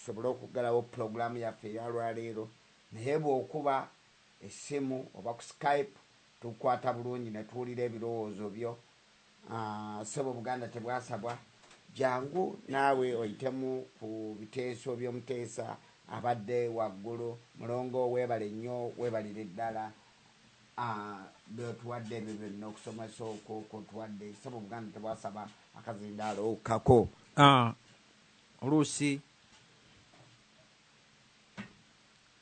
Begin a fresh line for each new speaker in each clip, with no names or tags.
Tusobole okuggalawo pulogulaamu yaffe eyalwaleero, naye bw'okuba essimu oba ku Skype, tukwata bulungi ne tuwulira ebirowoozo byo. Ssebo Buganda Tebwasabwa, jangu naawe oyitemu ku biteeso by'omuteesa abadde waggulu. Mulongo, weebale nnyo, weebalire ddala byotuwadde ebyo byonna, okusomesa okwo kwotuwadde. Ssebo Buganda Tebwasaba, akazindaalo kako.
Oluusi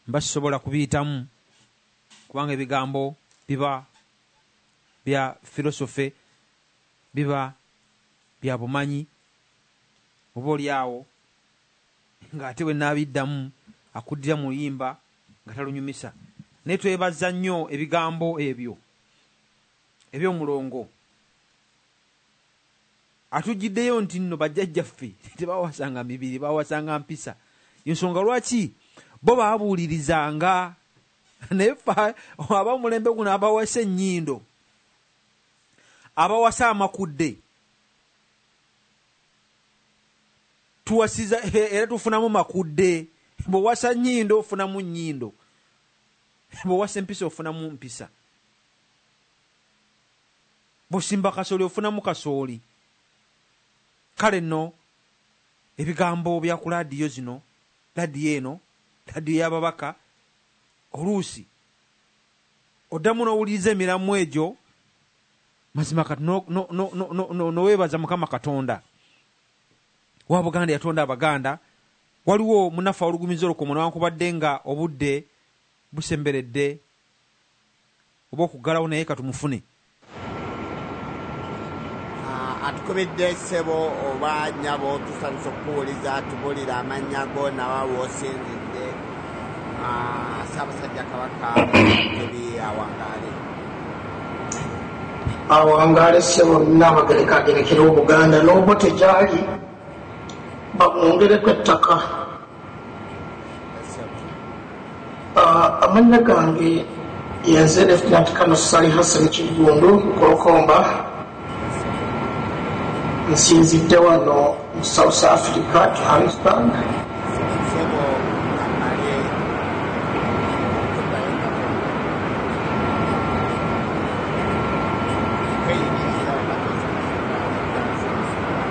mba sisobola kubiyitamu kubanga ebigambo biba bya filosofe, biba bya bumanyi, oba oli awo ng'ate bwe naabiddamu akuddira mu luyimba nga talunyumisa. Naye twebaza nnyo ebigambo ebyo eby'omulongo atugiddeyo nti nno bajjajjaffe tebawasanga mibiri, bawasanga mpisa. Ensonga lwaki bo baabuulirizanga, naye ffe ab'omulembe guno abawasa ennyindo, abawasa amakudde, tuwasiza era tufunamu makudde. Bw'owasa nnyindo ofunamu nnyindo, bw'owasa empisa ofunamu mpisa, bw'osimba kasooli ofunamu kasooli. Kale nno ebigambo bya ku laadiyo zino, laadiyo eno, laadiyo y'ababaka, oluusi oddamu n'owuliriza emiramu egyo, mazima kati noweebaza Mukama Katonda wa Buganda yatonda Abaganda. Waliwo munnaffe awulugumiza olukomo, newankubadde nga obudde busemberedde oba okuggalawo, naye katumufune.
Atukubidde ssebo oba nnyabo, tusanyusa okukuwuliza. Tubuulire amannya go nawa w'osinzidde. Ssaabasajja Kabaka Mutebi awangaale.
Awangaale ssebo. Nnaabagereka agerekere Obuganda n'obo tegyali bamwongereko ettaka. Amannya gange yenze Lieutenant Colonel Sali Hassan Kiggundu Kolokomba. Nsinzidde wano mu South Africa, Johannesburg.
Ssebo, amale okuddayo katono kweyigiriza obadde osomesebwa ebyasomesebwa,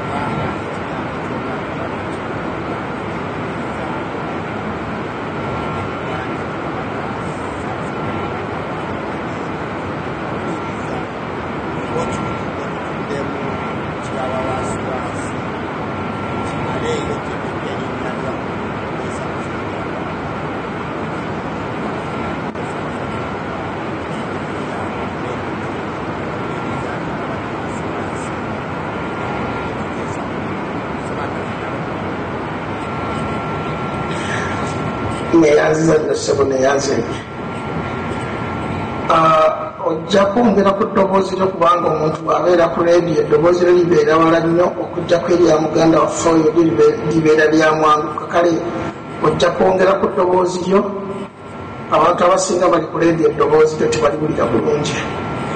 kubanga ekigambo ky'Obwakabaka kigamba okuyigiriza Buganda Kabaka, Ssaabasajja Kabaka owuliriza oba okiwulidde mutuddemu kiraba wansi wansi kimaleeyo kyebijja erinnya lya Ssaabasajja Kabaka. Ssaabasajja Kabaka tuyigiriza owuliriza abadde wansi wansi tuteesa sebakazinalo.
Neyanziza nno ssebo, neyanzege. Ojja kwongera ku ddoboozi lyo, kubanga omuntu bw'abeera ku leediyo eddoboozi lyo libeera wala nnyo okuggyako erya muganda waffe oyo, lyo libeera lya mwanguka. Kale ojja kwongera ku ddoboozi lyo. Abantu abasinga bali ku leediyo eddoboozi lyo tebaliwulira bulungi.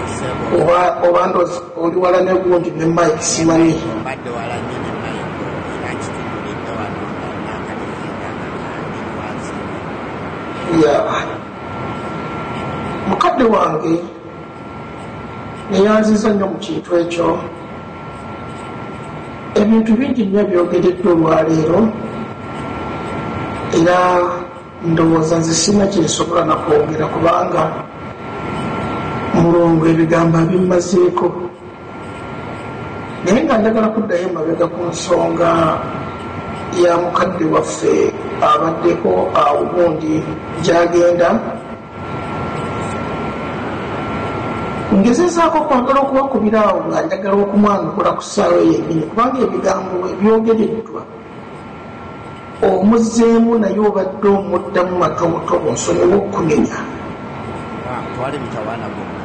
Ssebo.
Oba ndoozi oli wala negundi ne mike, simanyi.
Mbadde wala nnyo ne mike, era nkitunulidde wano nga nakaliringa nga kandiri wansi.
Ya, mukadde wange, neyanziza nnyo mu kintu ekyo. Ebintu bingi nnyo byogereddwa olwaleero, era ndowooza nze sirina kyensobola nakwongera, kubanga mulongo ebigambo abimmazeeko. Naye nga njagala kuddayo emabega ku nsonga ya mukadde waffe abaddeko awo gundi gyagenda. Ngezezaako okwagala okubakubira awo nga njagala okumwanukula ku ssaawa eyo yennyini, kubanga ebigambo ebyogereddwa omuzzeemu, naye obadde omuddamu matobutobo, nsonyiwa okunenya.
Twali mutawaana gwonna.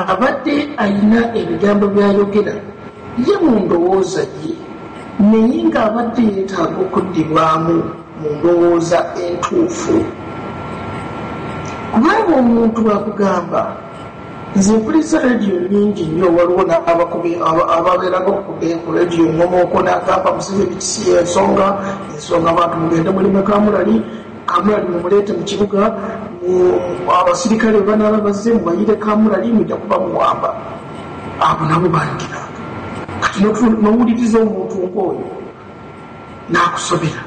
Abadde ayina ebigambo byayogera ye mu ndowooza ye, naye ng'abadde yeetaaga okuddibwamu mu ndowooza entuufu, kubanga omuntu bwakugamba Nze mpuliriza rediyo nyingi nnyo. Waliwo ababeeranga ku rediyo ngomooko n'agamba Museveni kisi ensonga ensonga, abantu mugende mulime kamulali, kamulali mumuleete mu kibuga, abasirikale banaaba bazze mubayire kamulali, mujja kuba muwamba. Abo nabo bayogeranga. Kati nowuliriza omuntu ng'oyo n'akusobera.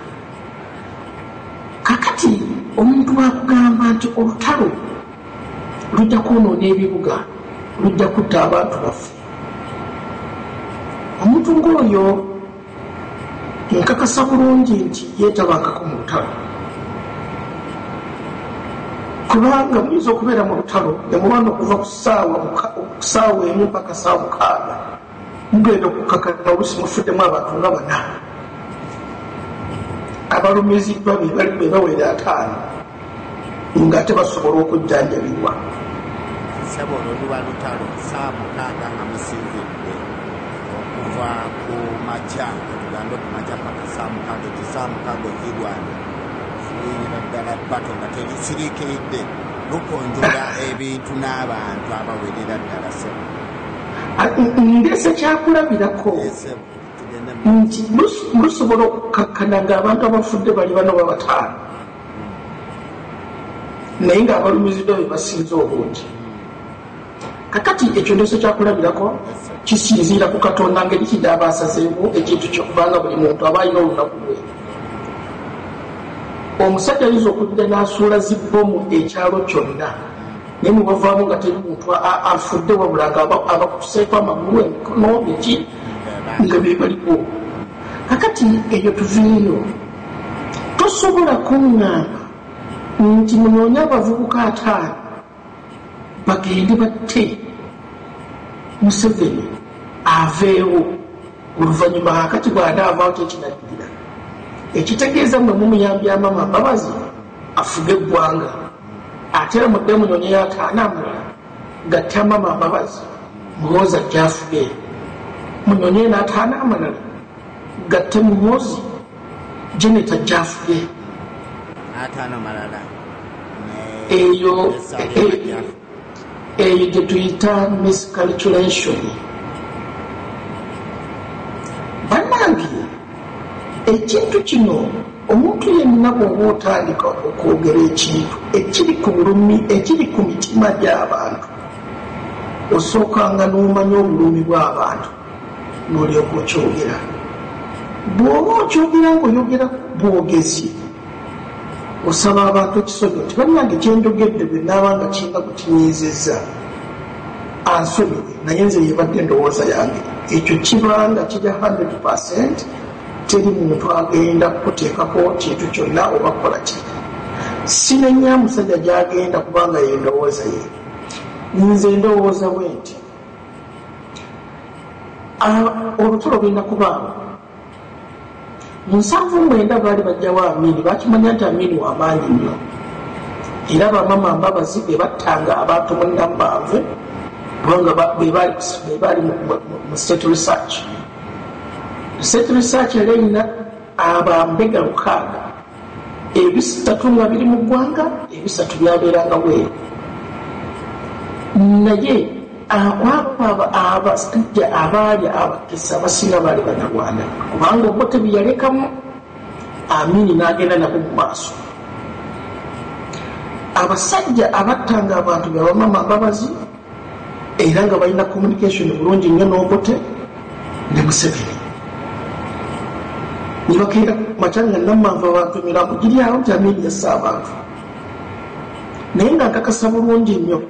Kakati omuntu wakugamba nti olutalo lujja kwonoona ebibuga, lujja kutta abantu baffe, omuntu ng'oyo nkakasa bulungi nti yeetabangako mu lutalo, kubanga muyinza okubeera mu lutalo ne mulwana okuva ku ssaawa 1 mpaka ssaawa 6, mugenda okukakana oluusi mufuddemu abantu nga 4, abalumiziddwa be bawera 5 nga tebasobola okujjanjabibwa.
Ssebo, olwo luba lutalo. Ssaawa 6 nga musinzidde okuva ku makya, tugambe ku makya paka ssaawa 6, eti ssaawa 6 ozirwana ziyinira ddala bato nga terisiriikiridde, lukonjola ebintu n'abantu abawerera ddala, ssebo.
Ndese kyakulabirako nti lusobola okukakkana ng'abantu abafudde bali bano 5, naye ng'abalumiziddwa be basinze obungi. Kakati ekyo ndeso kyakulabirako kisinziira ku Katonda ngeri kigyaba asazeemu ekintu kyokubanga buli muntu aba alina olunaku lwe. Omusajja ayinza okujja n'asuula zibbomu ekyalo kyonna, naye mubavaamu nga teri muntu afudde, wabula nga abakuseeko amagulu, emikono, biki nga be baliko. Kakati eyo tuveeyo. Tosobola kuŋŋamba nti munoonye abavubuka 5 bagende batte Museveni aveewo, oluvannyuma kakati bw'anaavaawo kyekinaddirira ekitegeeza mmwe mumuyambye Amama Mbabazi afuge eggwanga, ate era mudde munoonyeyo 5 amulala gatte Amama Mbabazi Muhoozi ajja afuge, munoonyeyo n'5 amalala gatte Muhoozi Janet ajja afuge.
5 malala.
Eyo eyo gye tuyita miscalculation. Bannange, ekintu kino, omuntu yenna bw'oba otandika okwogera ekintu ekiri ku bulumi, ekiri ku mitima gy'abantu, osookanga n'omanya obulumi bw'abantu n'olyoka okyogera. Bw'oba okyogera ng'oyogera bwogezi, osaba abantu ekisonyiwo nti bannange kyenjogedde bwe naaba nga kirina kukinyiizizza ansonyiwe, naye nze yebadde endowooza yange. Ekyo kibanga kiri 100%, teri muntu agenda kukuteekako kintu kyonna oba kukola ki. Sinenya musajja gy'agenda kubanga yendowooza ye. Nze ndowooza bwe nti olutalo lulina kubaawo. Mu 79 baali bajjawo Amini, bakimanya nti Amini wamaanyi nnyo, era bamama Mbabazi be battanga abantu mu Nambanvu, kubanga be baali mu state research. State research yali erina abambega 6, 3 nga biri mu ggwanga, 3 byabeeranga bweru. Naye akwabo abasajja abaali abakisa abasinga baali Banyarwanda, kubanga Obote bye yalekamu Amini n'agenda nabo mu maaso. Abasajja abattanga abantu be bamama Mbabazi, era nga balina communication bulungi nnyo n'Obote ne Museveni. Ne bakeera makya nga Nammanvu abantu emirambo giri awo nti Amini yasse abantu. Naye nga nkakasa bulungi nnyo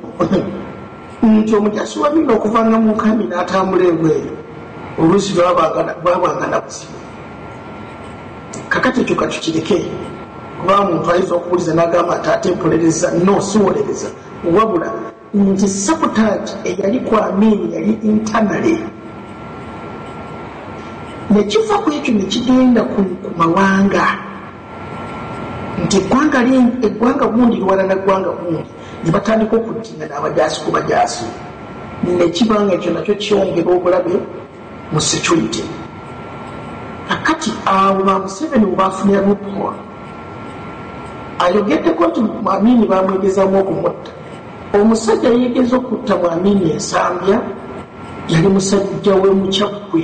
nti omujasi wa Amini okuvanga mu nkambi n'atambula ebweru oluusi bwabanga na buzibu. Kakati ekyo katukireke, kuba omuntu ayinza okuwuliza n'agamba nti ate mpolereza. No, siwolereza, wabula nti sabotage eyali ku Amini yali internally, nekiva ku ekyo nekigenda ku mawanga, nti eggwanga gundi lwana na ggwanga gundi, ne batandika okudingana abajaasi ku bajaasi, nekibanga ekyo nakyo kyongera obulabe mu security. Kakati abo ba Museveni webafunira loophole, ayogeddeko nti Amini bamwegezamu okumutta. Omusajja yegeza okutta Bwamini Ensambya yali musajja we Mukyaggwe,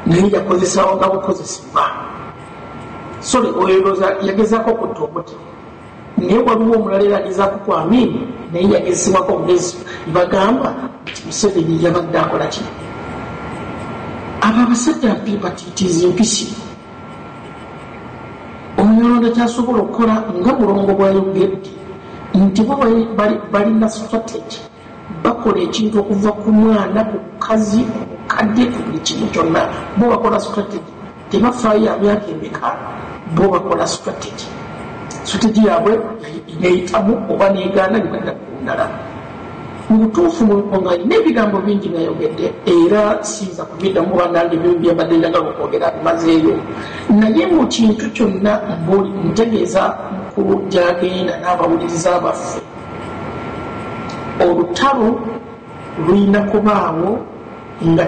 naye yakozesawo nga bukozesebwa. Sorry, oyo yagezaako okutta Obote, naye waliwo omulala era agezaako ku Amini, naye yagezesebwako obugezi. Bagamba nti Museveni yabadde akola kino. Abo abasajja batiitiiza empisi. Omunyarwanda kyasobola okukola nga Mulongo bwayogedde nti bo balina strategy, bakola ekintu okuva ku mwana, ku mukazi, ku mukadde, ku buli kintu kyonna. Bo bakola strategy, tebafaayo ya myaka emeka. Bo bakola strategy, strategy yaabwe neyitamu oba negaana, Uganda kundala. Mu butuufu nga alina ebigambo bingi byayogedde, era siyinza kubiddamu banange. Ebimu byembadde njagala okwogera bimazeeyo, naye mu kintu kyonna ntegeeza mukulu gyagenda n'abawuliriza baffe, olutalo lulina kubaawo nga